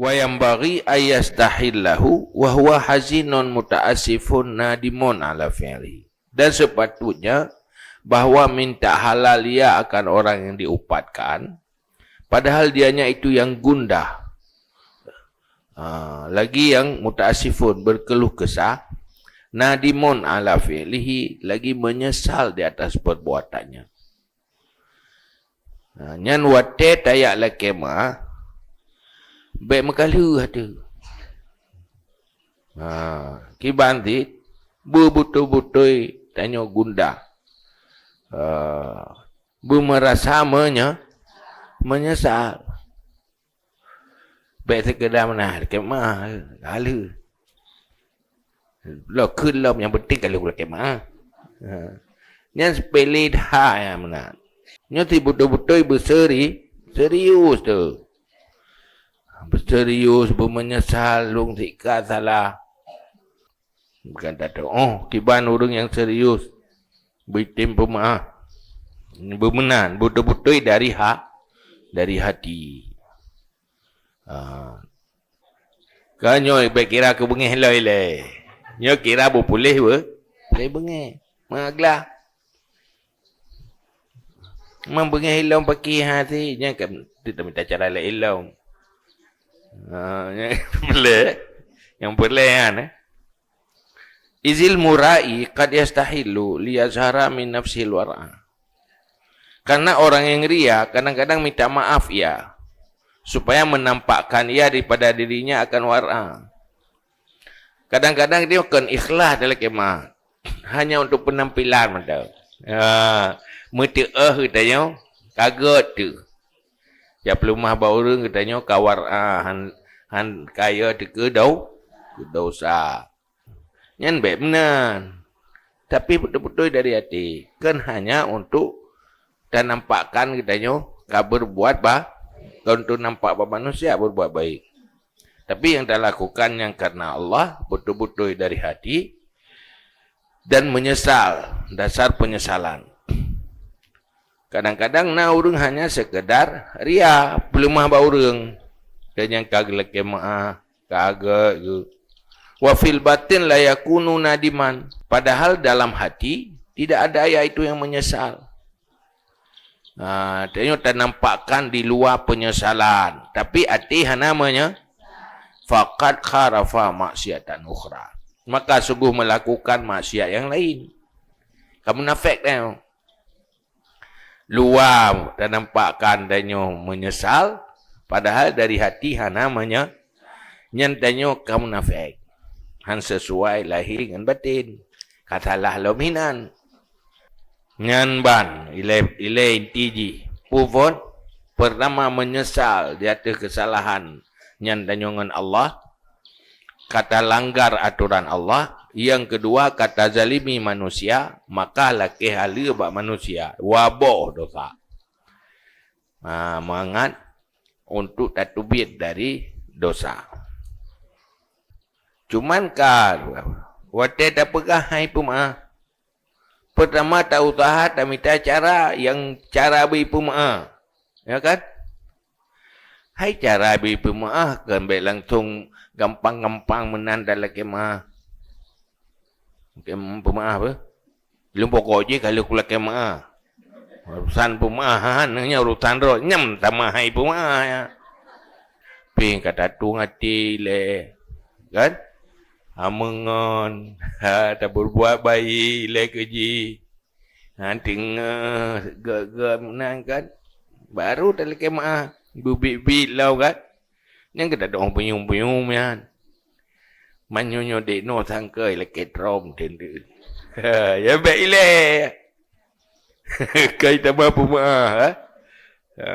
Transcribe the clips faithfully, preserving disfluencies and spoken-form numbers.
Wa yanbaghi an yastahillahu wa huwa hazinun muta'assifun nadimun ala fi'lihi. Dan sepatutnya bahwa minta halal ia akan orang yang diupadkan, padahal dianya itu yang gundah. Ha, lagi yang muta'assifun, berkeluh kesah, nadimun ala fi'lihi, lagi menyesal di atas perbuatannya. Ha, nyan watée tajak lakée meu'ah, bék meukalheueh ateueh. Ha, kiban cit, beubutôi-butôi tanyoe gundah. Ha, beumeurasa menye-, menyesal. Bék seukeudar meunan, lakée meu'ah, kalheueh. Lom kheun lom, nyang penting ka lheueh lakée meu'ah. Ha. Nyan sepele that nyang meunan. Nyoe sibutôi-butôi beuseri-, serius teuh. Beuserius, beumeunyeusal, lôn sika salah. Bukan tato, oh, kiban ureuëng nyang serius beutem peumeu'ah. Beumeunan, beutôi-beutôi dari ha-, dari hati. Ha. Ka nyoe bék kira keu beungéh lom ilée. Nyoe kira beupuléh be-, puléh beungéh. Meuglah. Membeungéh ilom paki hati, nyan kan teutamita cara lé ilom. Ha, nyang peureulée, nyang peureulée nyan, eh. Izil murai qad yastahillu liyazhara min nafsihil war'a. Karena orang yang ria kadang-kadang minta maaf ia, supaya menampakkan ia daripada dirinya akan war'a. Kadang-kadang dia kon ikhlas dalam khemah, hanya untuk penampilan mantong. Ha, meuteu'oh geutanyoe ka gét teuh. Ya peuleumah bak ureuëng geutanyoe ka war'a, han, han kaya teuh keu dau-, keu dosa. Nyan bék meunan. Tapi beutôi-beutôi dari até, kon hanya untuk tanampakkan geutanyoe ka berbuat ba-, kon untuk nampak bak manusia berbuat baik. Tapi nyang talakukan nyan karena Allah, beutôi-beutôi dari hati, dan menyesal, dasar penyesalan. Kadang-kadang na ureuëng hanya sekedar ria, peuleumah bak ureuëng, dan nyang ka geulakée meu'ah, ka gét geuh. Wa fil batin la yakunu nadiman, padahal dalam hati tidak ada yaitu yang menyesal. Ha, tanyoe tanampakkan di luwa penyesalan, tapi até hana meunya, faqad qarafa maksiatan ukhra. Maka sungguh melakukan maksiat yang lain. Ka munafék tanyoe. Luwa tanampakkan tanyoe menyesal, padahal dari hati hana meunya, nyan tanyoe ka munafék. Han sesuai lahé ngon batin. Ka salah lom hinan. Nyan ban, ilée, ilée inti jih. Peue phon? Pertama, menyesal di ateueh kesalahan nyan tanyoe ngon Allah. Ka talanggar atoran Allah. Nyang keudua, ka tazalimi manusia, maka lakée haleue bak manusia. Waboh dosa. Ha, mangat untuk tateubiet dari dosa. Cuman ka, watée tapeugah hai peumeu'ah, peurtama ta-useuha tamita cara nyang cara bri peumeu'ah. Ya kan? Hai cara bri peumeu'ah, kan bék langsong gampang-gampang meunan talakée meu'ah. Lakée peumeu'ah apa? Lôn pokok jih ka lheueh kulakée meu'ah. Urusan peumeu'ah, ha, nyan urusan droe, nyang tamah hai peumeu'ah, ya. Pih ka tatueng até lé, kan? Ha, meungon, ha, tabuet-buet baik lé keu jih. Ha, teungoh gét-gét meunan, kan? Baru talakée meu'ah, beubiet-biet lom, kan? Nyang keuh tadong peunyoe-peunyoe nyan. Meunyoe nyoe dek noe sangkoi lakée trom teunteu. Ya bék ilée. Kai tamah peumeu'ah, ha? Ha.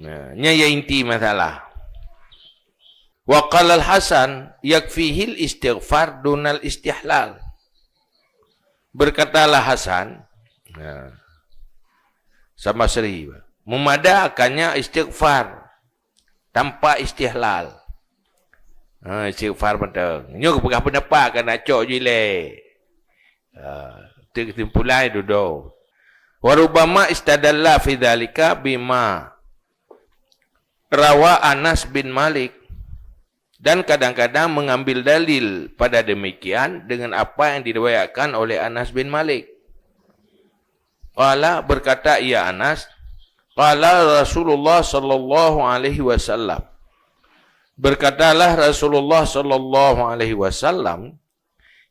Nah, nyan ya inti masalah. Wa qala Al-Hasan, "Yakfihil istighfar dunal istihlal." Berkatalah Hasan, nah, sama Sri, memada akannya istighfar tanpa istihlal. Ha, istighfar mantong. Nyoe geupeugah pendapat kan acok jih lé. Ha, tu kesimpulan dudoe. Wa rubbama istadalla fi dzalika bima rawa Anas bin Malik Dan kadang-kadang mengambil dalil pada demikian dengan apa yang diriwayatkan oleh Anas bin Malik. Qala, berkata ia Anas, qala Rasulullah sallallahu alaihi wasallam. Berkatalah Rasulullah sallallahu alaihi wasallam,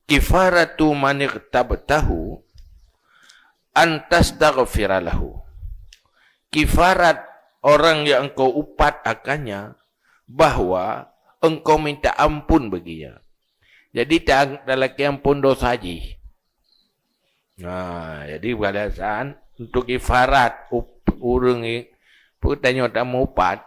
"Kifaratu man ightabtahu an tastaghfira lahu." Kifarat orang yang engkau upat akannya, bahwa engkau minta ampun baginya. Jadi, ta-, talakée ampun dosa jih. Nah, jadi balasan untuk kifarat up-, ureuëng i-, peue tanyoe tameuupat,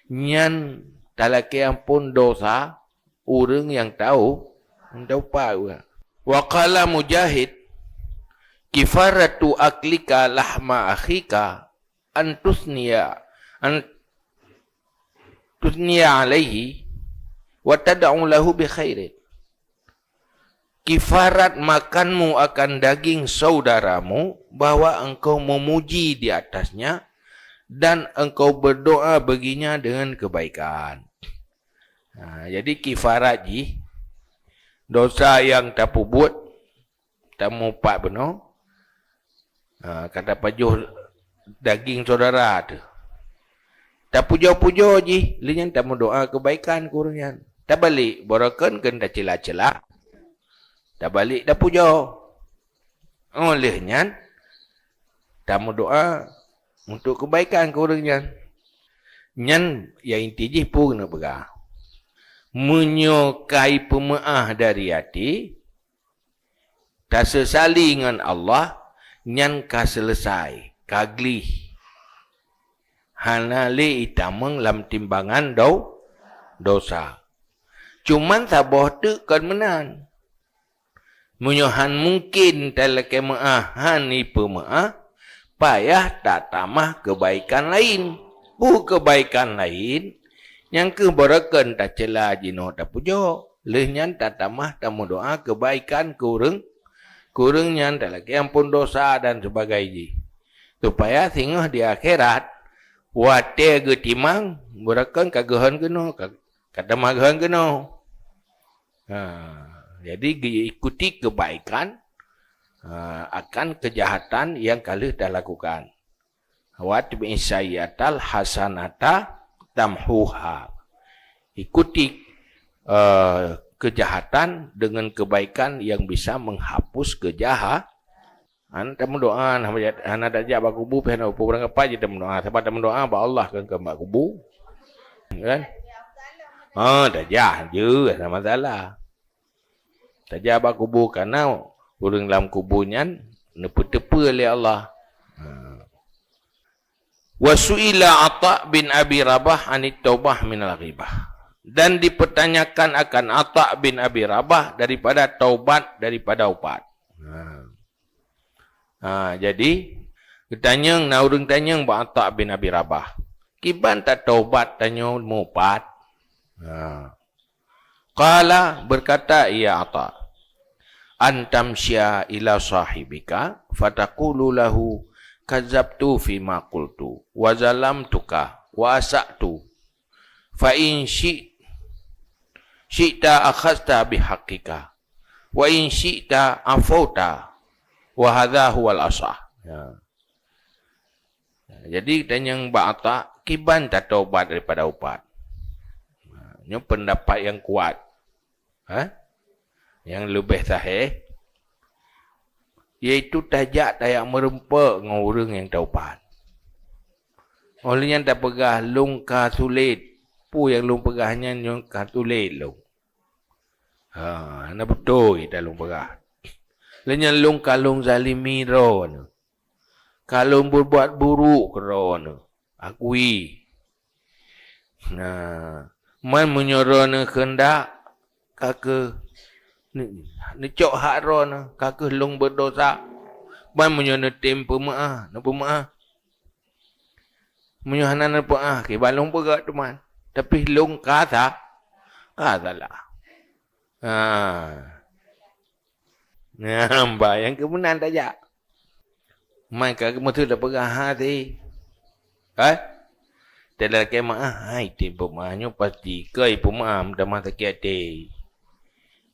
nyan talakée ampun dosa ureuëng nyang tau, nyang taupat. Wa qala Mujahid, "Kifaratu aklika lahma akhika an tusniya, an tusniya alaihi wa tad'u lahu bi khairin." Kifarat makanmu akan daging saudaramu, bahwa engkau memuji di atasnya dan engkau berdoa baginya dengan kebaikan. Ha, jadi kifarat jih, dosa nyang tapeubuet, tameuupat bunoe, ha, ka tapajoh daging syedara teuh. Tapujoe-pujoe jih, lheueh nyan tameudoa keubaikan keu ureuëng nyan. Tabalek, barokon keu taceula-ceula. Tabalek tapujoe. Óh lheueh nyan, tameudoa untuk keubaikan keu ureuëng nyan. Nyan nyang inti jih peue keuneuk peugah. Meunyoe ka ipeumeuáh dari até, taseusali ngon Allah, nyan ka seuleusai, ka gleh. Hana lé itamong lam timbangan do-, dosa. Cuman saboh teuk kon meunan. Meunyoe han mungken talakée meuáh, han ipeumeuáh, payah tatamah keubaikan laén. Peue keubaikan laén? Nyang kheueh barokon taceula jinoe tapujoe, lheueh nyan tatamah tameudoa keubaikan keu ureuëng, keu ureuëng nyan talakée ampon dosa dan sibagai jih. Supaya singoh di akhirat, watée geutimang, barokon ka geuhon keunoe, ka, ka tamah geuhon keunoe. Ha, jadi, ikuti kebaikan, ha, akan kejahatan yang ka lheueh talakukan. "Wa atbi'is sayyi'atal hasanata tamhuha." Ikuti, eh, kejahatan dengan kebaikan yang bisa menghapus kejaha-, Hana tameudoa, hana tajak, hana tajak bak kubu, pih hana peue barangkapai jih tameudoa. Sabab tameudoa bak Allah, kon, kon bak kubu. Kan? Ha, tajak je, hana masalah. Tajak bak kubu, karena ureuëng lam kubu nyan neupeuteupeue lé Allah. Ha. Wa su'ila Atha bin Abi Rabah anit taubah minal ghibah. Dan dipertanyakan akan Atha bin Abi Rabah daripada taubat daripada upat. Ha. Ha, jadi, geutanyong, na ureuëng tanyong bak Atha bin Abi Rabah, "Kiban tataubat tanyoe meuupat?" Ha. Qala, berkata ia Atha, "An tamsya ila sahibika fataqulu lahu, 'Kadzabtu fima qultu, wa zalamtuka, wa asa'tu. Fa in syi-, syi'ta akhadhta bihaqqika, wa in syi'ta afauta, wa hadza huwal ashah.'" Ya. Jadi, tanyong bak Atha, "Kiban tataubat daripada upat?" Ha, nyoe pendapat nyang kuat. Ha? Nyang leubeh sahih, yaitu tajak tajak meurumpok ngon ureuëng nyang taubat. Óh lheueh nyan tapeugah, "Lôn ka sulet." Peue nyang lôn peugah nyan, nyoe ka sulet lôn. Ha, hana beutôi ita lôn peugah. Lheueh nyan lôn ka lôn zalimi droeneuh. Ka lôn peubuet buruk keu droeneuh. Akui. Nah, man meunyoe droeneuh keundak, ka kheueh ne-, neucok hak droeneuh, ka kheueh lôn beudosa. Man meunyoe neutem peumeuáh, neupeumeuáh. Meunyoe hana neupeuáh, kiban lôn peugah teuma. Tapi lôn ka sa-, ka salah. Ha. Nyan, bah, nyang keu meunan tajak. Man ka meuteuk tapeugah hase. Hai? Talakée meu'ah, hai tem peumeu'ah nyoe pasti keu ipeumeu'ah meutamah sakét até.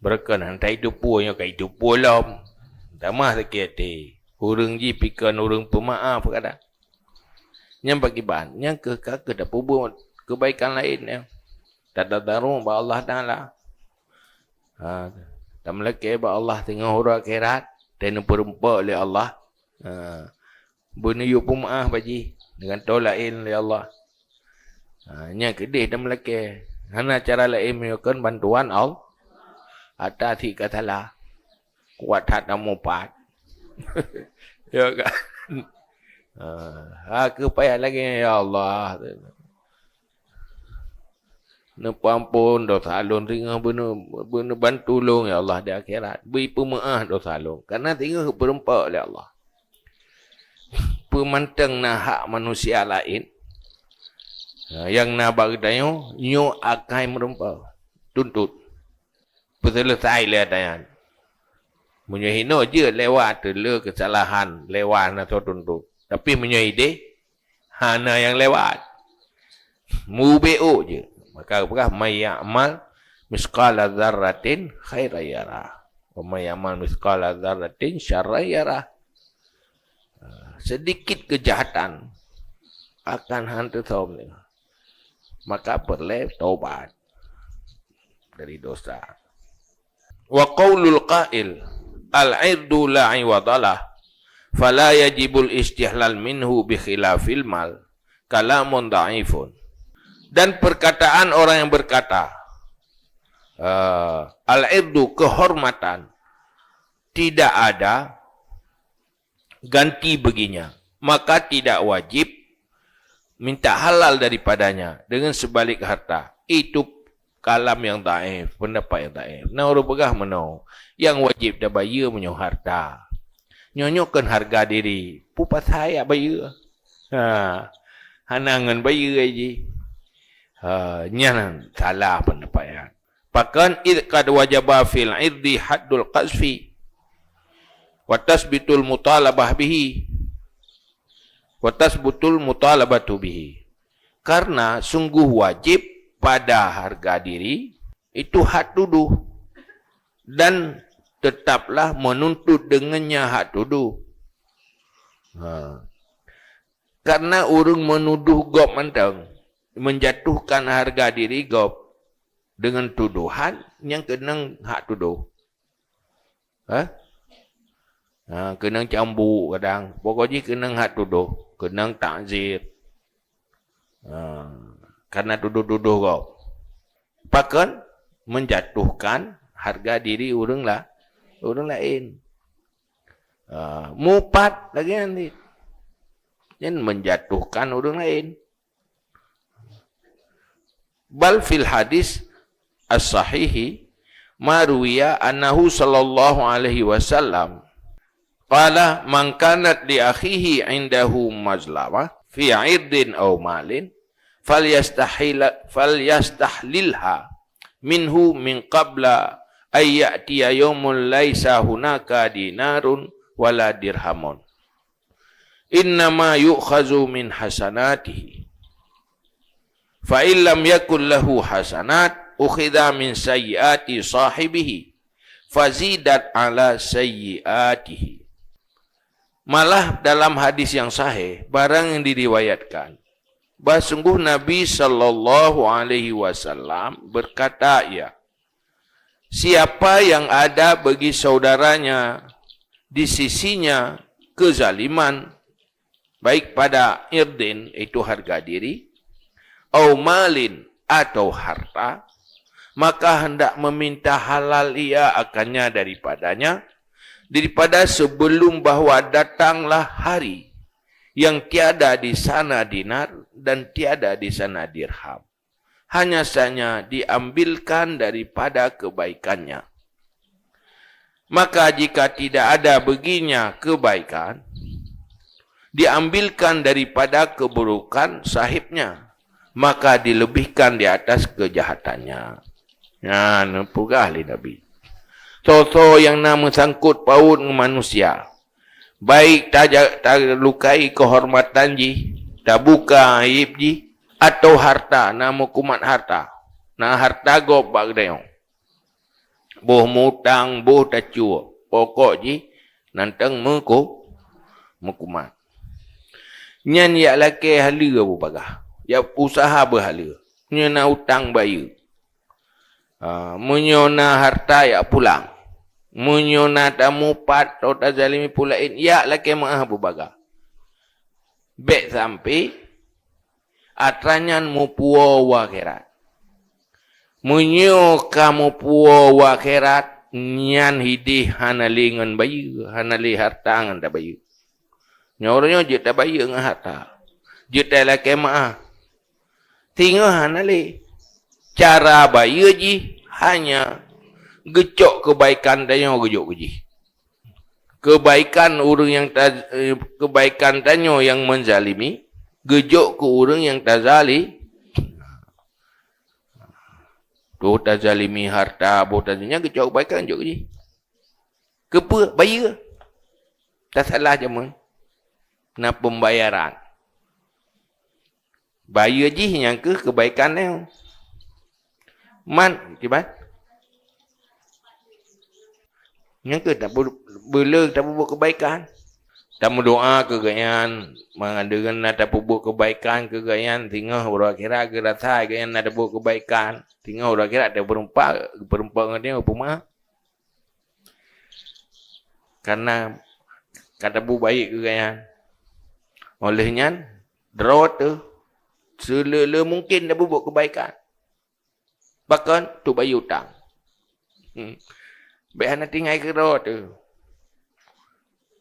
Beureukan hana teupeue nyoe ka teupeue lom. Meutamah sakét até. Ureuëng jih pih kon ureuëng peumeu'ah peukara. Nyang pakiban, nyang keu ka keu tapeubuet keubaikan laén nyan. Tatadarung bak Allah Taala. Ha, tameulakée bak Allah teungoh uroe akhirat, dan neupeureumpok lé Allah. Ha, beuneuyue peumeu'ah bak jih deungon toe laén lé Allah. Ha, nyan keudeh tameulakée. Hana cara laén meunyoe kon bantuan Allah. Ata sit ka salah. Kuat that na mupat. Ya kan? Ha, ha, keu payah lagée, "Ya Allah, neupeuampon dosa lôn, teungoh beuneu-, beuneubantu lôn, ya Allah, di akhirat. Bri peumeu'ah dosa lôn." Karena teungoh geupeureumpok lé Allah. Peumantong na hak manusia laén, ha, nyang na bak geutanyoe, nyoe akai meureumpok, tuntut. Peuseuleusai lé ata nyan. Meunyoe hinoe jeuet lewat, le keusalahan, lewat na soe tuntut. Tapi meunyoe ideh, hana nyang lewat. Mubeu'uk jeuet. Maka geupeugah, "May ya'mal mitsqala dzarratin khairan yarah. Wa may ya'mal mitsqala dzarratin syarran yarah." Sedikit kejahatan akan hana teusom. Maka peureulée tobat dari dosa. Wa qaulul qail, "Al-'irdu la 'iwadalah, fala yajibul istihlal minhu bi khilafil mal, kalamun dha'ifun." Dan perkataan orang yang berkata, eh, "Al-'irdu, kehormatan, tidak ada ganti baginya, maka tidak wajib minta halal daripadanya dengan sebalik harta." Itu kalam yang dhaif, pendapat yang dhaif. Na ureuëng peugah meunoe, nyang wajéb tabayeue meunyoe harta. Nyoe-nyoe kon hareuga diri, peue pasai jak bayeue? Ha, hana ngon bayeue jih. Ha, nyan salah pendapat nyan. Pakon, "Id qad wajaba fil 'irdi haddul qazfi, wa tasbitul mutalabah bihi, wa tasbutul mutalabatu bihi." Karena sungguh wajib pada harga diri itu hak tuduh, dan tetaplah menuntut dengannya hak tuduh. Ha. Karena ureuëng menuduh gob mantong, menjatuhkan harga diri gob dengan tuduhan nyang keunong hak tuduh. Ha? Ha, keunong cambuk kadang. Pokok jih keunong hak tuduh, keunong takzir. Ha, karena tuduh-tuduh gob. Pakon? Menjatuhkan harga diri ureuëng la-, ureuëng laén. Ha, mupat lagée nyan cit. Nyan menjatuhkan ureuëng laén. Bal fil hadis as-sahihi ma ruwiya annahu sallallahu alaihi wasallam qala, "Man kanat li akhihi indahu mazlamah fi irdin aw malin, falyastahila-, falyastahlilha minhu min qabla ay ya'tiya yaumun laisa hunaka dinarun wala dirhamun. Innama yu'khazu min hasanatihi. Fa in lam yakul lahu hasanat, ukhidha min sayyiati sahibihi, fazidat ala sayyiatihi." Malah dalam hadis yang sahih, barang yang diriwayatkan, bah sungguh Nabi sallallahu alaihi wasallam berkata, ia, "Siapa yang ada bagi saudaranya di sisinya kezaliman, baik pada irdin, itu harga diri, au malin, atau harta, maka hendak meminta halal ia akannya daripadanya, daripada sebelum bahwa datanglah hari yang tiada di sana dinar dan tiada di sana dirham, hanya saja diambilkan daripada kebaikannya. Maka jika tidak ada baginya kebaikan, diambilkan daripada keburukan sahibnya, maka dilebihkan di atas kejahatannya." Nyan peugah lé Nabi. Soe-soe nyang na meusangkot paut ngon manusia, baik taja-, talukai keuhormatan jih, tabuka aib jih, Atau harta, na meukumat harta. Na harta gob bak geutanyoe. Boh mutang, boh tacue. Pokok jih, nyan teungoh meuku-, meukumat. Nyan yak lakée haleue beubagaih. Yak usaha beuhaleue. Nyoe na utang bayeue. Ha, meunyoe na harta, yak pulang. Meunyoe na tamupat, atau tazalimi peue laén, yak lakée meuáh beubagaih. Bék sampai atra nyan meupuwoe u akhirat. Meunyoe ka meupuwoe u akhirat, nyan hideh hana lé ngon bayeue, hana lé harta ngon tabayeue. Nyoe uroe nyoe jeuet tabayeue ngon harta. Jeuet talakée meuáh. Singoh hana lé. Cara bayeue jih hanya geucok keubaikan tanyoe geujok keu jih. Keubaikan ureuëng nyang ta-, eh, keubaikan tanyoe nyang meuzalimi geujok keu ureuëng nyang tazali-, boh tazalimi harta, boh tazalimi, nyan geucok keubaikan geujok keu jih. Keupeue? Bayeue. Tasalah jameun. Na peumbayaran. Bayeue jih nyang keuh keubaikan nyoe. Man, kiban? Nyang keuh tapeubeuleung, tapeubuet keubaikan. Tameudoá keu gobnyan, mangat deungon na tapeubuet keubaikan keu gobnyan, singoh uroe akhirat geurasa gobnyan na tapeubuet keubaikan. Singoh uroe akhirat tapeureumpok, geupeureumpok ngon nyoe peumeuáh. Kareuna ka tapeubuet baik keu gobnyan. Óh lheueh nyan, droe teuh, seuleu-leu mungken tapeubuet keubaikan. Bahkan, tabayeue utang. Hmm. Bék hana tinggai keudroe teuh.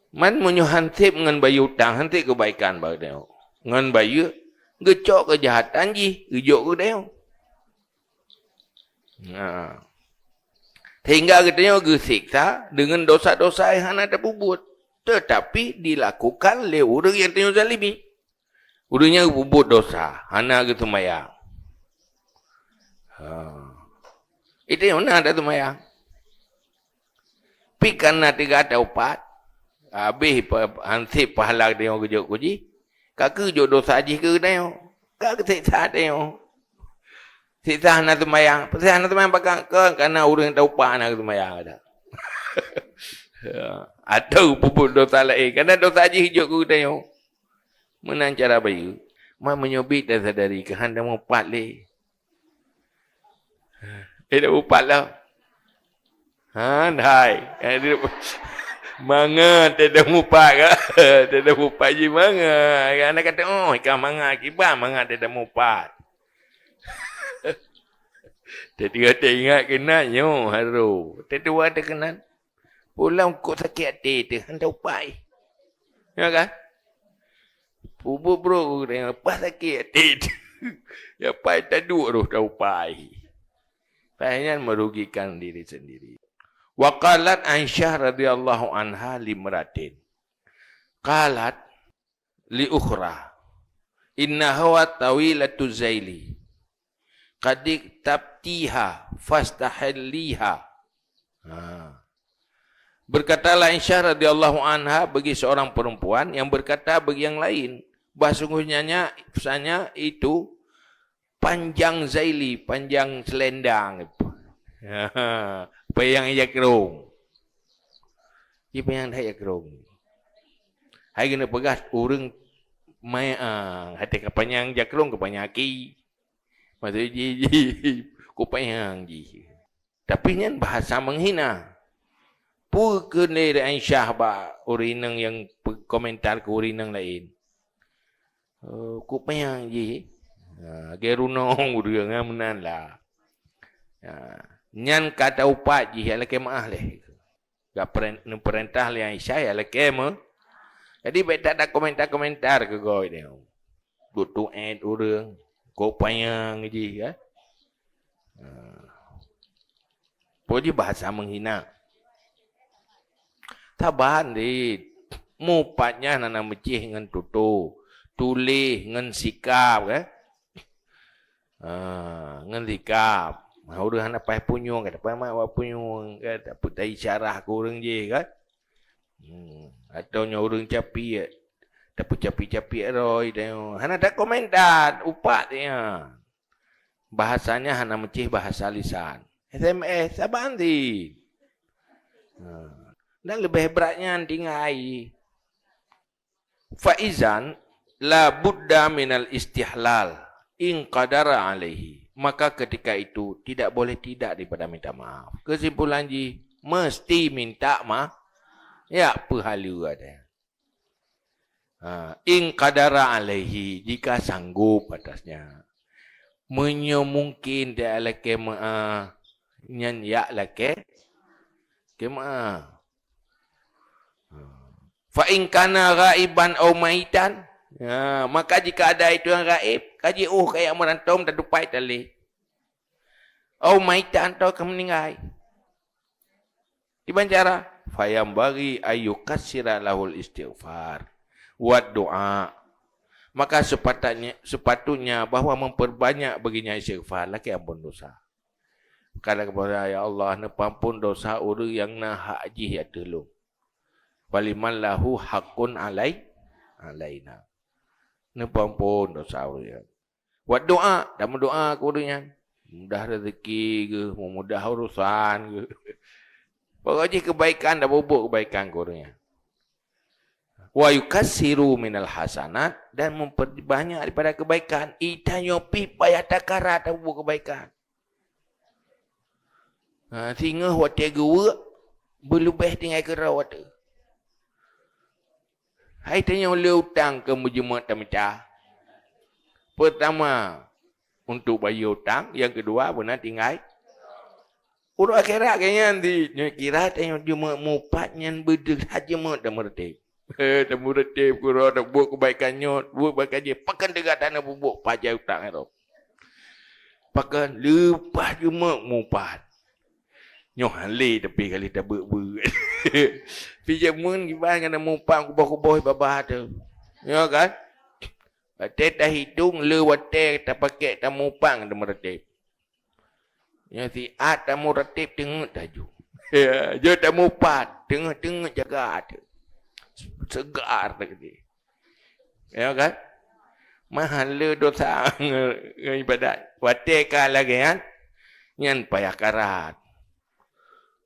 Man meunyoe han sép ngon bayeue utang, han sép keubaikan bak geutanyoe. Ngon bayeue, geucok keujahatan jih, geujok keu geutanyoe. Nah. Sehingga geutanyoe geuseksa deungon dosa-dosa nyang hana tapeubuet, teutapi dilakukan lé ureuëng nyang tanyoe zalimi. Ureuëng nyang geupeubuet dosa, hana geuseumayang. Ha. Geutanyoe na taseumayang. Pih kareuna teuga taupat, habéh pa-, han sép pahala geutanyoe geujok keu jih, ka geujok dosa jih keu geutanyoe. Ka geuseksa tanyoe. Siksa hana seumayang. Siksa hana seumayang pakon? Kon kareuna ureuëng taupat hana seumayang gata. Atau peubuet dosa laén. Kareuna dosa jih jok keu geutanyoe. Meunan cara bayeue. Man meunyoe biet tasadari keu han tamupat lé. Eh, tamupat lah. Han hai. Eh, dia, mangat teuh tamupat ka. Teuh tamupat jih mangat. Aneuk kata, "Oh, ikan mangat, kiban mangat teuh tamupat." Teuh teuingat keunan nyoe harôh. Teuh tuha teuh keunan. Pulang kok sakét até teuh, han taupat. Ya kan? Peubuet brok, pas sakét até teuh. Ya pai taduek roh taupat. Pai nyan merugikan diri sendiri. Wa qalat Aisyah radhiyallahu anha limratin. Qalat li ukhra, "Inna hawa tawilatu zaili. Qad tabtiha fastahilliha." Ha. Berkatalah Aisyah radhiyallahu anha bagi seorang perempuan yang berkata bagi yang lain, bahwa sungguhnya nya-, sanya itu panjang zaili, panjang selendang. Panyang jakrong. Ji panyang that jakrong. Hai keuneuk peugah ureuëng mayang, hati keupanyang jakrong, keupanyang aki. Maksud jih, jih, keupanyang jih. Tapi nyan bahasa menghina. Peue kheun lé Aisyah bak ureuëng inong nyang pe-, komentar keu ureuëng inong laén? Oh, kok panyang jih? Ha, lagée runong ureuëng, ha, meunan lah. Ha, nyan ka taupat jih, ya lakée meuáh lé. Ka peren-, neupeurintah lé Aisyah, ya lakée meuáh. Jadi, bék that-that komentar-komentar keu goe nyoe. Duek tuet ureuëng, kok panyang jih, kan? Ha. Peue jih bahasa menghina. Saban dit, mupat nyan hana meucéh ngon tutoe, tuléh ngon sikab, kan? Ha, ngon sikab. Ha, ureuëng hana paih punyueng, ka tapaih mat bak punyueng, kan? Tapeutai syarah keu ureuëng jih, kan? Hmm, atau nyoe ureuëng capiek, tapeucapi-capi roe tanyoe. Hana takomentar, upat nyan. Bahasanya hana meucih bahasa lisan. S M S, saban cit. Ha. Dan leubeh brat nyan tinggai. Faizan la budda minal istihlal in qadara alaihi. Maka ketika itu tidak boleh tidak daripada minta maaf. Kesimpulan jih, mesti minta maaf. Ya, peuhaleue ada. Ha, in qadara alaihi, jika sanggup atasnya. Meunyoe mungkin dak lakée meu'ah, nyan yak lakée, lakée meu'ah. Ha. Fa in kana ghaiban au maitan. Ya, maka jika ada itu yang gaib, ka jiôh kaya meurantong tatupai tali. Au maitan atau ka meninggai. Kiban cara, fayambaghi ayyukatsira lahul istighfar wa du'a. Maka sepatutnya, sepatutnya bahwa memperbanyak baginya istighfar, lakée ampôn dosa. Kadang kepada, "Ya Allah, neupeuampôn dosa ureuëng nyang na hak jih ateueh lôn. Waliman lahu haqqun alai, alaina." Neupeuampôn dosa ureuëng nyan. Wa du'a, dan meudoa keu ureuëng nyan. Mudah rezeki geuh, meumudah urusan geuh. Pokok jih kebaikan, dan peubuet kebaikan keu ureuëng nyan. Wa yukatsiru minal hasanat, dan memperbanyak daripada kebaikan. Itanyoe pih payah takarat tapeubuet kebaikan. Ha, singoh watée geuweuek, beuleubeh tinggai keudroe watée. Hai tanyoe le utang keu meujeumeuk tamita. Pertama, untuk bayeue utang, yang kedua, beuna tinggai. Uroe akhirat keu nyan di, nyoe kira tanyoe jeumeuk mupat nyan beudeuh hajeumeuk dan meureutéb. Eh, tameureutéb keudroe, tabuet keubaikan nyoe, buet bak jih, pakon teuga tanyoe peubuet pajan utang nyoe. Pakon leupah jeumeuk mupat. Nyoe han lé tapi kali tabeuet-beuet. Pi jameun kiban kana mupat kuboh-kuboh babah tu. Nyoe kan? Watée tahitong le watée tapakek tamupat ngon tameureutéb. Nyoe siat tameureutéb teungeut laju. Ya, jeuet tamupat, teungeut-teungeut jaga tu. Segar teuh. Ya kan? Mahal le dosa ngon, ngon ibadat. Watée ka lagée nyan, nyan payah karat.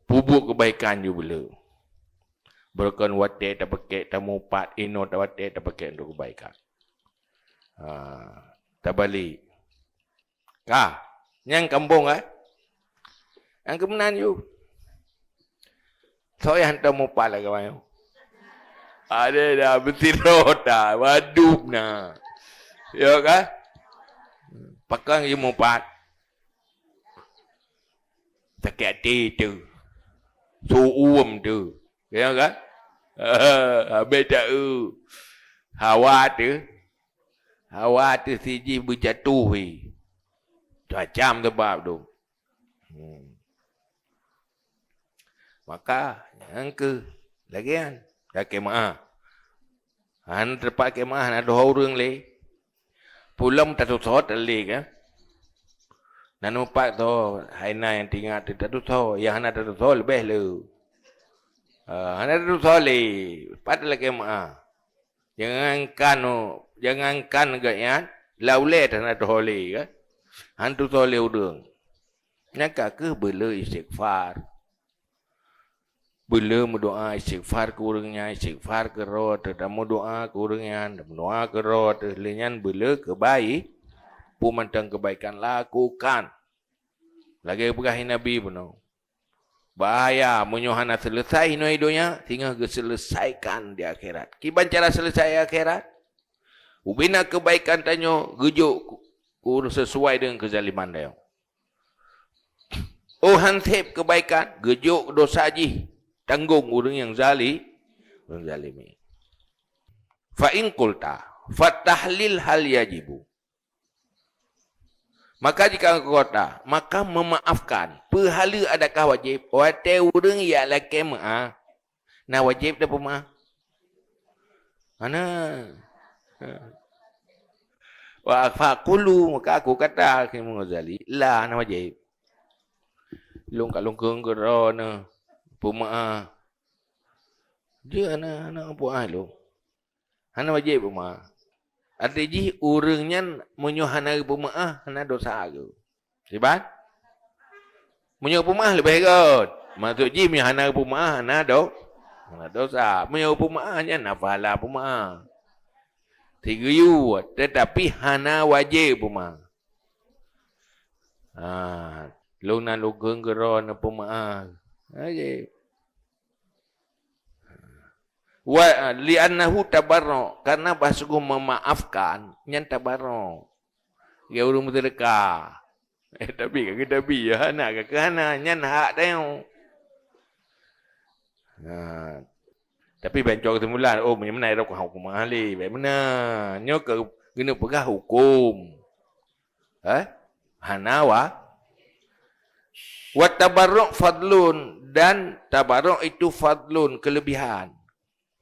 Peubuet keubaikan ju beuleu. Beureukan watée tapakek tamupat, inoe watée tapakek untuk keubaikan. Ha, tabalek. Ka, nyang kampung, eh? Nyang keumeunang ju. Soe nyang hantom mupat lagée awaknyoe? Ada dah, beusiro ta, wadub na. Ya kan? Pakon geumupat. Sakét até teuh. Su uem teuh. Ya kan? Habéh ta-eu. Hawa teuh. Hawa teuh sijih beujatoh, eh. Macam sabab tu. Hmm. Maka, nyang keuh lagée nyan, lakée meu'ah. Hana teupakek meu'ah, hana deuh ureuëng lé. Pulam tatusoe teuh lé kan. Nan mupat soe, hai na nyang teuingat teuh tatusoe, nyang hana tatusoe leubeh le. Ah, hana tatusoe lé, pat lakée meu'ah. Jangankan, jangankan gobnyan, lam ulée hana tatusoe lé kan. Hana tatusoe lé ureuëng. Nyan ka keuh beuleu istighfar. Beuleu meudoa istighfar keu ureuëng nyan, istighfar keu droe teuh, dan meudoa keu ureuëng nyan, dan meudoa keu droe teuh. Lé nyan beuleu keubai, peue mantong keubaikan lakukan. Lagée peugah Nabi bunoe. Bahaya meunyoe hana seuleusai inoe donya, singoh geuseuleusaikan di akhirat. Kiban cara seuleusai akhirat? Ubena keubaikan tanyoe geujok ku, ku sesuai deungon keuzaliman tanyoe. Oh han sép keubaikan, geujok dosa jih tanggong ureuëng nyang zali-, nyang zalimi. Fa in qulta, "Fatahlil hal yajibu?" Maka jika engkau kata, maka memaafkan, peuhaleue adakah wajéb? Watée ureuëng jak lakée meu'ah, na wajéb tapeumeu'ah? Hana. Wa faqulu, maka aku kata, Imam Ghazali, la, hana wajéb. Lôn ka lôn kheun keudroe na peumeu'ah. Jeuet hana, hana peue lôn. Hana wajéb peumeu'ah. Arti jih ureuëng nyan meunyoe hana geupeumaaf, hana dosa geuh. Siban? Meunyoe peumeu'ah leubeh rhot. Maksud jih meunyoe hana geupeumaaf, hana do-, hana dosa. Meunyoe peumeu'ah nyan na pahala peumeu'ah. Sigeuyue, tetapi hana wajéb peumeu'ah. Ha, lôn na lôn kheun keudroe neupeumeu'ah. Wajéb. Wa li'annahu tabarru', karena bah sungguh memaafkan nyan tabarru'. Geu ureuëng meuseudeukah. Eh, tapi ka geutabi ya, hana ka keu hana, nyan hak tanyoe. Ha. Tapi ban cok kesimpulan, oh, meunyoe meunan, rot hukôm ahli, baik meunan. Nyoe keu geuneuk peugah hukôm. Eh? Hana wa. Wa tabarru' fadlun, dan tabarru' itu fadlun, kelebihan.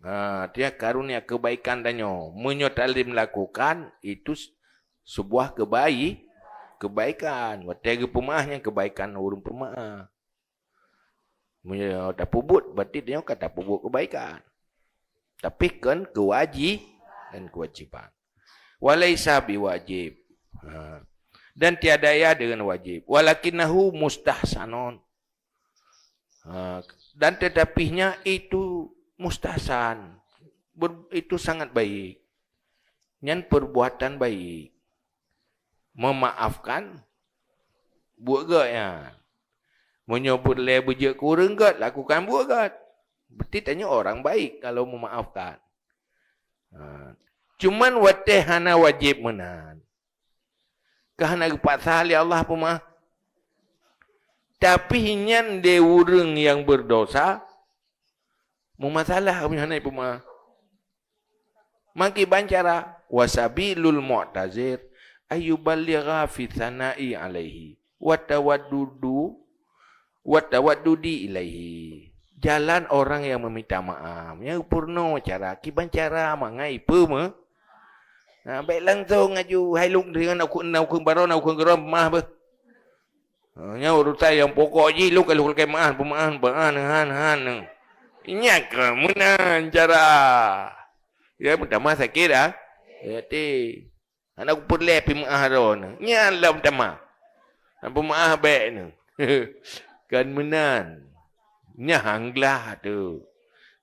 Ha, dia karunia kebaikan tanyoe. Meunyoe talim lakukan, itu s-, sebuah kebai-, kebaikan. Watée geupeumeu'ah nyan kebaikan ureuëng peumeu'ah. Meunyoe tapeubuet, berarti tanyoe ka tapeubuet kebaikan. Tapi kon keuwaji-, kon keuwajiban. Walaisa biwajib. Ha. Dan tiada ia dengan wajib. Walakinnahu mustahsanun. Ha. Dan tetapihnya itu mustahsan. Ber-, itu sangat baik. Nyan perbuatan baik. Memaafkan buet gét nyan. Meunyoe peureulée beujeuet keu ureuëng gét, lakukan buet gét. Berarti tanyoe orang baik kalau memaafkan. Ha. Cuman watée hana wajéb meunan. Ka hana geupaksa lé Allah peumeu'ah. Tapi nyan lé ureuëng nyang berdosa, meumasalah meunyoe hana peumeu'ah. Meukiban cara, wasabilul mu'tazir ayyubaligha fi tsana'i alaihi wa tawaddudu, wa tawaddudi ilaihi. Jalan orang yang meminta maaf, nyang peurunoe cara, kiban cara mangat ipeumeu'ah. Ha, bék langsong aju, hai lôn deungon aku, na aku baroe, na aku geurong maaf beuh. Ha, nyan urusan nyang pokok jih, lôn ka lôn lakée meu'ah, peumeu'ah, peumeu'ah, han, han. Nyan ka meunan cara. Ya, meutamah sakét, ah. Ya, ti. Hana kupeureulée pih meu'ah droeneuh. Nyan lom tamah. Hana peumeu'ah bék neuh. Kan meunan. Nyan han glah tu.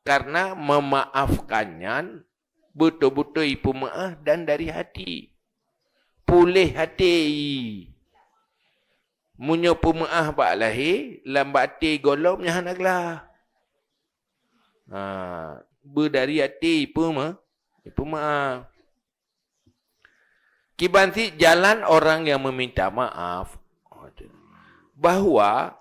Karena memaafkan nyan beutôi-beutôi peumeu'ah dan dari hati. Puléh hati. Meunyoe peumeu'ah bak lahé, lam baté gohlom nyan hana glah. Ha, beudari até peumeu'ah, peumeu'ah. Kiban cit jalan orang yang meminta maaf, bahwa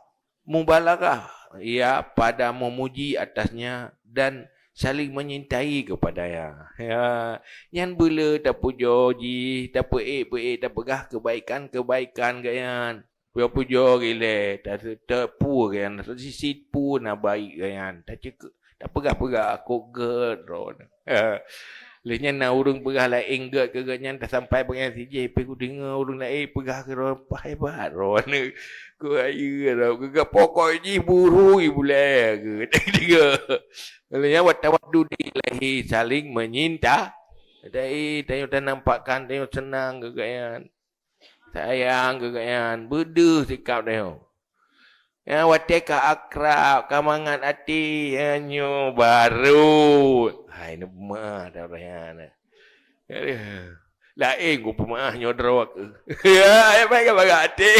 mubalaghah, ya, pada memuji atasnya dan saling menyintai kepadanya. Ya, nyan beuleu tapujoe jih, tapeuék-peuék, tapeugah kebaikan-kebaikan geuh nyan. Pujoe-pujoe gilée, ta-, ta-, peue geuh nyan, sisit peue na baik geuh nyan, taceukeue, tapeugah-peugah kok gét droeneuh. Lheueh nyan na ureuëng peugah laén gét keu geuh nyan, tasampai bak nyan sijih, pih kudeungoe ureuëng laén peugah keu droeneuh, pah hebat droeneuh. Keu ayeue droe, keu gét pokok jih buru ibulée geuh. Lheueh nyan wa tawaddudi ilaihi, saling menyinta. Jadi, tanyoe tanampakkan, tanyoe seunang keu geuh nyan. Sayang keu geuh nyan, beudeuh sikap tanyoe. Ya, watée ka akrab, ka mangat até, ya, nyoe barô. Hai, neupeumeu'ah dah ureuëng nyan. Aduh. Laén kupeumeu'ah nyoe droe keuh. Ya, ya, baik ka mangat até.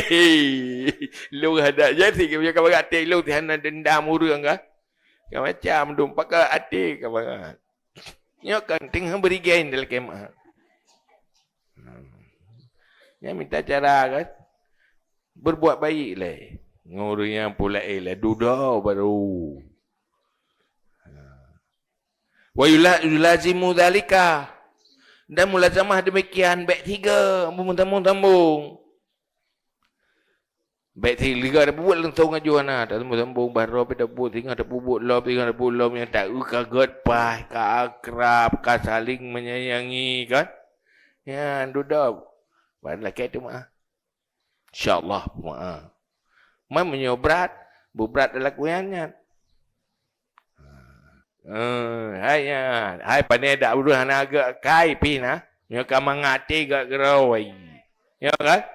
Lôn hadak jadi, ka mangat até lôn, hana dendam ureuëng ka. Ka macam dum pakai até ka mangat. Nyoe kan teungoh beurigén dalam kemah. Hmm. Nyan mita cara kan? Berbuat baik lé. Ngon ureuëng nyang pula eh lé dudoe baru. Ha. Wa yula-, yulazimu dzalika. Dan mulazamah demikian, bék tiga, beusambung-sambung. Bék si liga tapeubuet langsong aju hana, tasambong-sambong, bah droe pih tapeubuet, singoh tapeubuet lom, singoh tapeubuet lom, nyang taeu ka gét paih, ka akrab, ka saling menyayangi, kan? Nyan dudoe. Ban lakée teuma. Insya Allah, peumeu'ah. Man meunyoe brat, beubrat lam laku nyan, nyan. Eh, hai nyan, hai pané dak ureuëng hana geuk kai pih na. Nyoe ka mangat até geuk keudroe. Ya kan?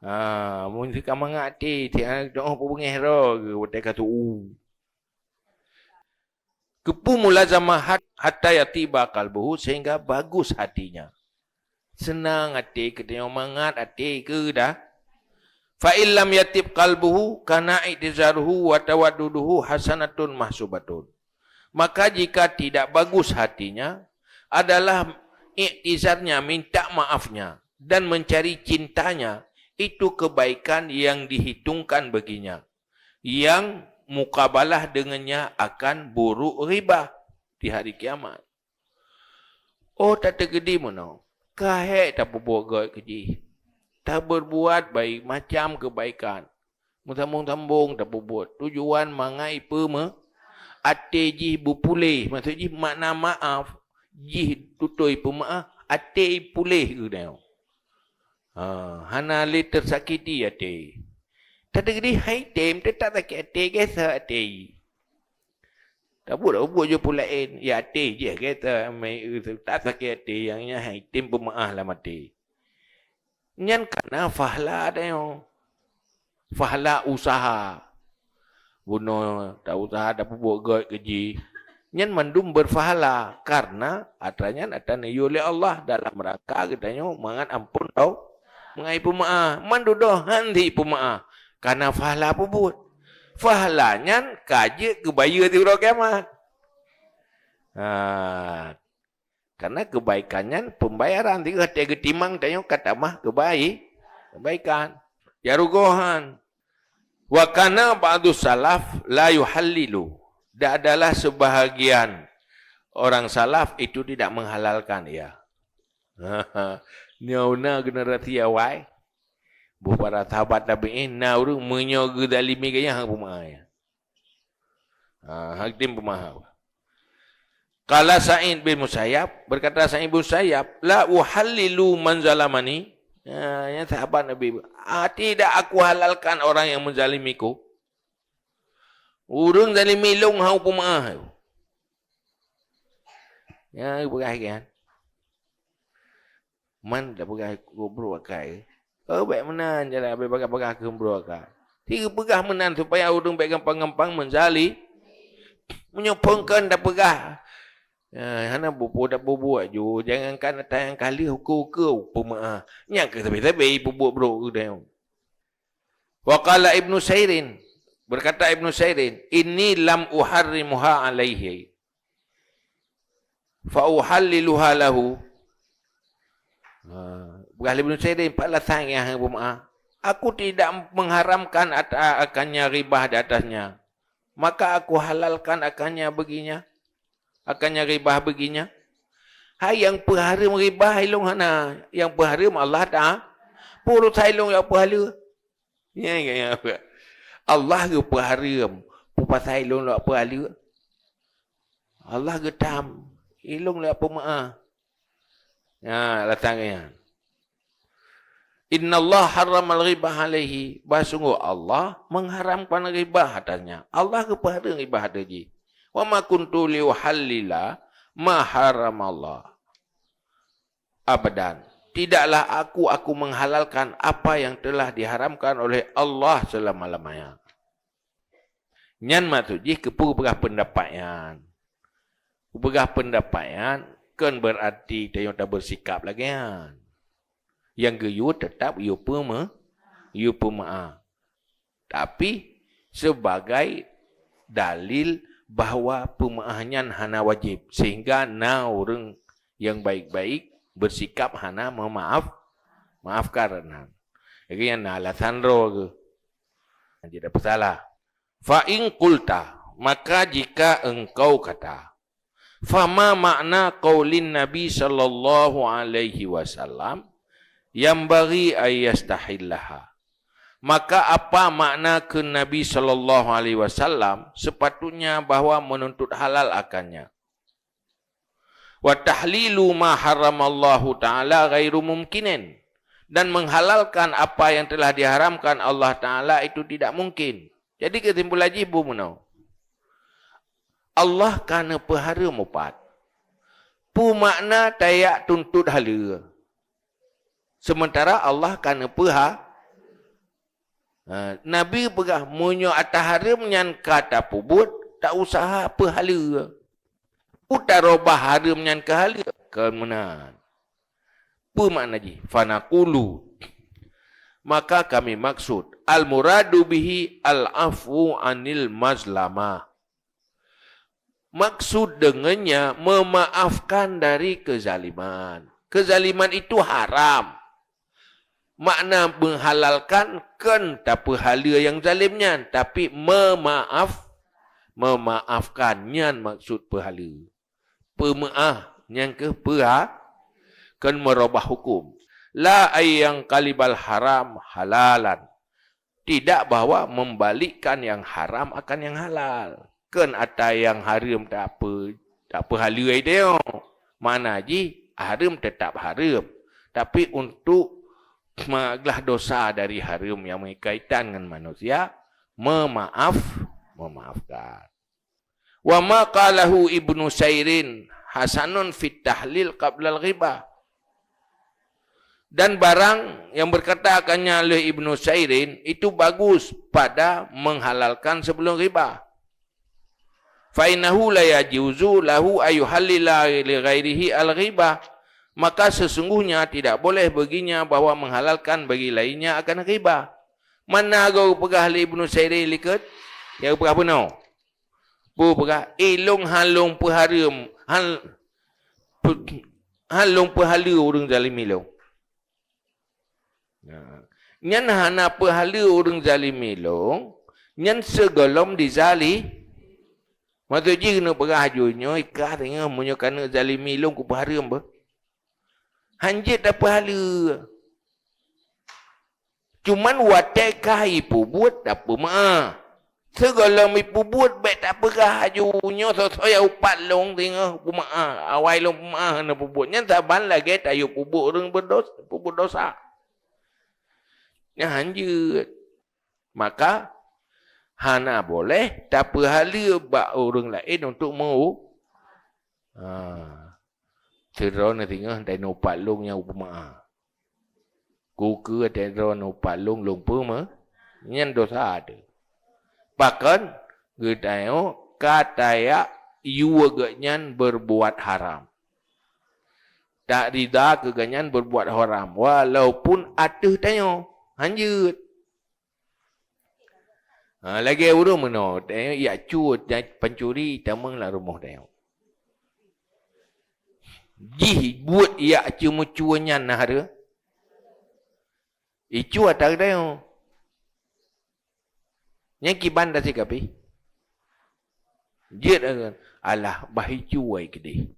Ha, mun ka mangat até, tiang doh peubengeh ro geuh watée ka tu'u. Keupeue mulazamah hat-, hatta yatiba qalbuhu, sehingga bagus hatinya. Seunang até, geutanyoe mangat até keu dah. Fa illam yatib qalbuhu, kana i'tizaruhu wa tawadduduhu hasanatun mahsubatun. Maka jika tidak bagus hatinya, adalah i'tizarnya, minta maafnya, dan mencari cintanya, itu kebaikan yang dihitungkan baginya, yang mukabalah dengannya akan buruk ghibah di hari kiamat. Oh, tateukeudi meunoe, ka hék tapeubuet gét keu jih. Tabeurbuat baik macam keubaikan. Meusambong-sambong tapeubuet. Tujuan mangat ipeumeu-, até jih beupuléh. Maksud jih makna maaf, jih tutôi peumeu'ah, até puléh geutanyoe. Ha, hana lé teusakiti até. Tateukeudi hai tem, teutap sakét até, gét até. Tabuet, tabuet jih peue laén, ya até jih gét, mai, teutap sakét até, nyang nyan hai tem peumeu'ah lam até. Nyan kana fahla tanyoe. Fahla usaha. Bunoe ta-usaha tapeubuet gét keu jih. Nyan mandum beurfahla, karna atra nyan atra neuyue lé Allah dalam rangka geutanyoe mangat amphon tau, mangat ipeumeu'ah. Mandum doh han ipeumeu'ah, kana fahla peubuet. Fahla nyan ka jeuet keu bayeue di uroe kiamat. Ha, karna keubaikan nyan peumbayaran, di watée geutimang tanyoe ka tamah keubai-, keubaikan. Ya rugohan. Wa kana ba'du salaf la yuhallilu. Dan adalah sebahagian orang salaf itu tidak menghalalkan ia. Nyoe na generasi awai. Boh para sahabat tabi'in, na ureuëng meunyoe geuzalimi gaya hang peumeu'ah. Ha, hak tem peumeu'ah. Qala Sa'id bin Musayyab, berkata Sa'id bin Musayyab, "La uhallilu man zalamani." Ya, ya sahabat Nabi, "Ah, tidak aku halalkan orang yang menzalimiku." Ureuëng zalimi lôn hana peumeu'ah. Ya, peugah kan. Man tapeugah keu brok akai. Oh, bék meunan jalan, bék bagah-bagah keu brok akai. Tiga peugah meunan supaya ureuëng bék gampang-gampang menzali-, meunyoe phon kon tapeugah. Ya, hana bupo tapubuet ju, jangankan ata nyang ka lheueh ukeue-ukeue peumeu'ah. Nyang keu sabe-sabe ipubuet brok keu dayong. Wa qala Ibnu Sairin, berkata Ibnu Sairin, "Inni lam uharrimuha alaihi, fa uhalliluha lahu." Ha, peugah lé Ibnu Sairin, pat alasan nyang hana peumeu'ah. Aku tidak mengharamkan at-, akannya ribah di atasnya, maka aku halalkan akannya baginya, akannya ribah baginya. Hai nyang peuhareuem ribah ilong hana, nyang peuhareuem Allah Taala. Peurusan ilong nyang peuhaleuem. Ya, ya, ya. Allah geupeuhareuem, peue pasai ilong lôn peuhaleuem. Allah geutam, ilong lôn peumeu'ah. Ya, alasan nyan. Innallaha harramal ghibah alaihi, bah sungguh Allah mengharamkan ghibah atasnya. Allah geupeuhareuem ghibah ateueh jih. Wa ma kuntu liuhallila ma haramallah. Abadan. Tidaklah aku, aku menghalalkan apa yang telah diharamkan oleh Allah selama-lamanya. Nyan maksud jih keupeue peugah peundapat nyan. Peugah peundapat nyan kon beurati tanyoe tabeusikap lagée nyan. Nyang geuyue teutap yue peumeu-, yue peumeu'ah. Tapi, sebagai dalil bahwa peumeu'ah nyan hana wajéb, sehingga na ureuëng nyang baik-baik beusikap hana meumaaf, maafkan nyan. Lagée nyan na alasan droe geuh. Jadi, tak peusalah. Fa in qulta, maka jika engkau kata, "Fama makna qaulin Nabi sallallahu alaihi wasallam, 'Yanbaghi an yastahillaha'?" Maka apa makna kheun Nabi sallallahu alaihi wasallam, "Sepatutnya bahwa menuntut halal akannya"? "Wa tahlilu ma haramallahu ta'ala ghairu mumkinin." Dan menghalalkan apa yang telah diharamkan Allah Ta'ala itu tidak mungkin. Jadi, kesimpulan jih bu meunoe. Allah ka neupeuhareuem upat. Peue makna tajak tuntot haleue, seumeuntara Allah ka neupeuha-, ha, Nabi peugah, meunyoe ata hareuem nyan ka tapeubuet, ta useuha peuhaleue. Utaroba hareuem nyan keu haleue, kon meunan. Peue makna jih? Fanaqulu. Maka kami maksud, al-muradu bihi al-'afwu 'anil mazlamah. Maksud deungon nya memaafkan dari kezaliman. Kezaliman itu haram. Makna menghalalkan kon tapeuhaleue nyang zalim nyan, tapi memaaf, memaafkan nyan maksud peuhaleue. Peumeu'ah nyang keuh peuha-, kon meurubah huköm. La ayyanqalibal haram halalan. Tidak bahwa membalikkan yang haram akan yang halal. Kon ata nyang hareuem tapeu-, tapeuhaleue tanyoe. Makna jih, hareuem teutap hareuem. Tapi untuk meuglah dosa dari hareuem nyang meukaitan ngon manusia, memaaf, memaafkan. Wa ma qalahu Ibnu Sairin hasanun fit tahlil qablal ghibah. Dan barang yang berkata akannya oleh Ibnu Sairin itu bagus pada menghalalkan sebelum ghibah. Fa innahu la yajuzu lahu ayuhallila li ghairihi al-ghibah. Maka sesungguhnya tidak boleh baginya bahwa menghalalkan bagi lainnya akan ghibah. Mana geupeugah lé Ibnu Sairin likot? Ya geupeugah bunoe. Peue peugah, "Eh, lôn han lôn peuhareuem, han, pe-, han lôn peuhaleue ureuëng zalimi lôn." Nah, nyan hana peuhaleue ureuëng zalimi lôn, nyan sigohlom dizali-, maksud jih keuneuk peugah, "Aju nyoe ikah teungoh meunyoe keuneuk zalimi lôn kupeuhareuem beuh." Han jeuet tapeuhaleue. Cuman watée ka ipeubuet tapeumeu'ah. Sigohlom ipeubuet bék tapeugah, "Aju nyoe soe-soe nyang upat lôn teungoh peumeu'ah, awai lôn peumeu'ah hana peubuet." Nyan saban lagée tayue peubuet ureuëng beudos-, peubuet dosa. Nyan han jeuet. Maka hana boleh tapeuhaleue bak ureuëng laén untuk meu-, ha. Sidroe na singoh dai neupat lôn nyang peumeu'ah. Ku keu dai droe neupat lôn, lôn peumeu'ah, nyan dosa teuh. Pakon geutanyoe ka tajak yue geuhnyan berbuat haram. Tak rida keu geuhnyan berbuat haram, walaupun ateueh tanyoe. Han jeuet. Ha, lagée ureuëng meunoe, tanyoe jak cue, pancuri tamong lam rumoh tanyoe. Jih buet jak ceumeucue nyan na hareuem. Icue ata geutanyoe. Nyang kiban dah sikap ih. Jeuet, alah, bah icue ai keudeh.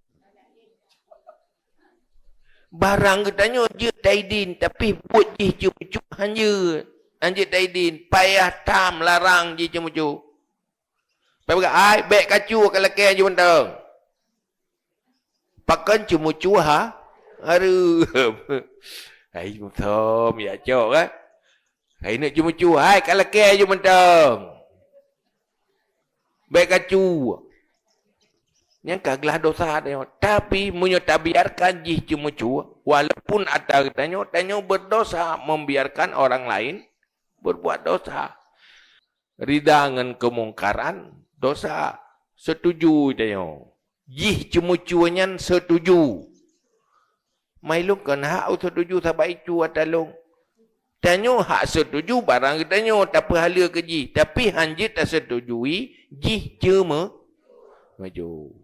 Barang geutanyoe jeuet taidin, tapi buet jih ceumeucue han jeuet. Han jeuet taidin, payah tam larang jih ceumeucue. Peugah, "Ai, bék kacue ka lakée ju mantong." Pakon ceumeucue ha? Hareuem. Hai, musom, ya cok, kan? Hai, neuk ceumeucue, hai, ka lakée ju mantong. Bék kacue. Nyan ka glah dosa tanyoe. Tapi, meunyoe tabiarkan jih ceumeucue, walaupun ata geutanyoe, tanyoe berdosa membiarkan orang lain berbuat dosa. Rida ngon keumungkaran, dosa. Setuju tanyoe. Jih ceumeucue nyan setuju. Mai lôn kon hak seutuju saban icue ata lôn. Tanyoe hak seutuju barang geutanyoe tapeuhaleue keu jih, tapi han jeuet taseutujui jih ceumeu-, meucue.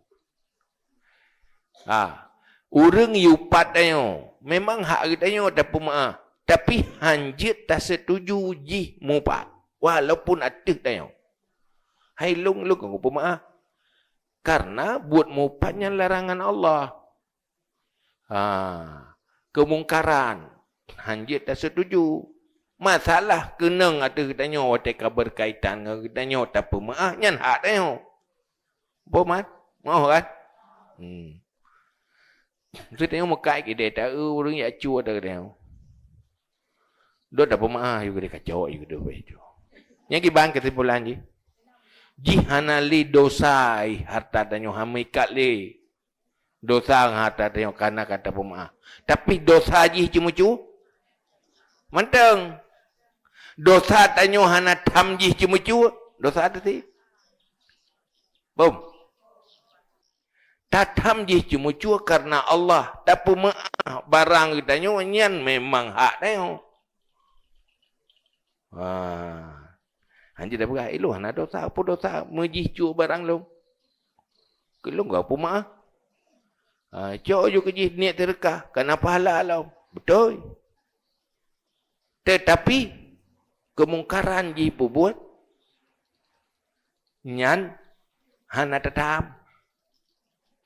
Ha, ureuëng yue pat tanyoe, memang hak geutanyoe tapeumeu'ah, tapi han jeuet tasetuju jih mupat, walaupun ateueh tanyoe. Hai lôn, lôn kon kupeumeu'ah, kareuna buet mupat nyan larangan Allah. Ha, keumungkaran, han jeuet tasetuju. Masalah keunong ateueh geutanyoe watée ka beukaitan ngon geutanyoe tapeumeu'ah, nyan hak tanyoe. Boh mat? Moh kan? Hmm. Geutanyoe meukat keudeh ta-eu ureuëng jak cue ata geutanyoe. Dot tapeumeu'ah yue keudeh kacok yue keudeh beh cue. Nyan kiban keusimpulan jih. Jih hana lé dosa, eh, harta tanyoe hana meuikat lé. Dosa ngon harta tanyoe kana ka tapeumeu'ah. Tapi dosa jih ceumeucue? Mantong. Dosa tanyoe hana tham jih ceumeucue, dosa teuh. Bom. Tatham jih ceumeucue kareuna Allah, tapeumeu'ah barang geutanyoe nyan memang hak tanyoe. Wah. Hanjeuet tapeugah, "Eh, lôn hana dosa, peue dosa meujih cue barang lôn? Keu lôn ka peumeu'ah." Ha, cok ju keu jih niet seudeukah, kana pahala lom. Beutôi. Teutapi, keumungkaran jih peubuet, nyan hana tatham.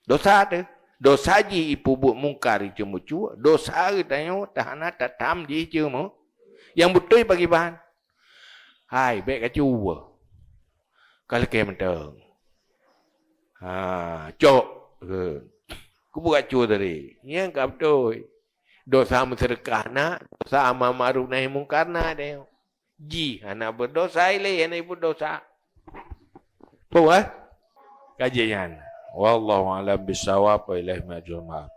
Dosa teuh. Dosa jih ipeubuet mungkar ceumeucue, dosa geutanyoe ta hana tatham jih ceumeu-, nyang beutôi pakriban? Hai, bèk kacuba. Ka lakèe mantong. Ha, cok. Keupeue kacuba tadi? Nyang ka beutôi. Dosa meuseudeukah na, dosa amar ma'ruf nahi mungkar na deh. Jih hana berdosa, ilèe hana berdosa. Peue, eh? Kaji nyan. Wallahu a'lam bissawab wa ilaihi marji'ul ma'ab.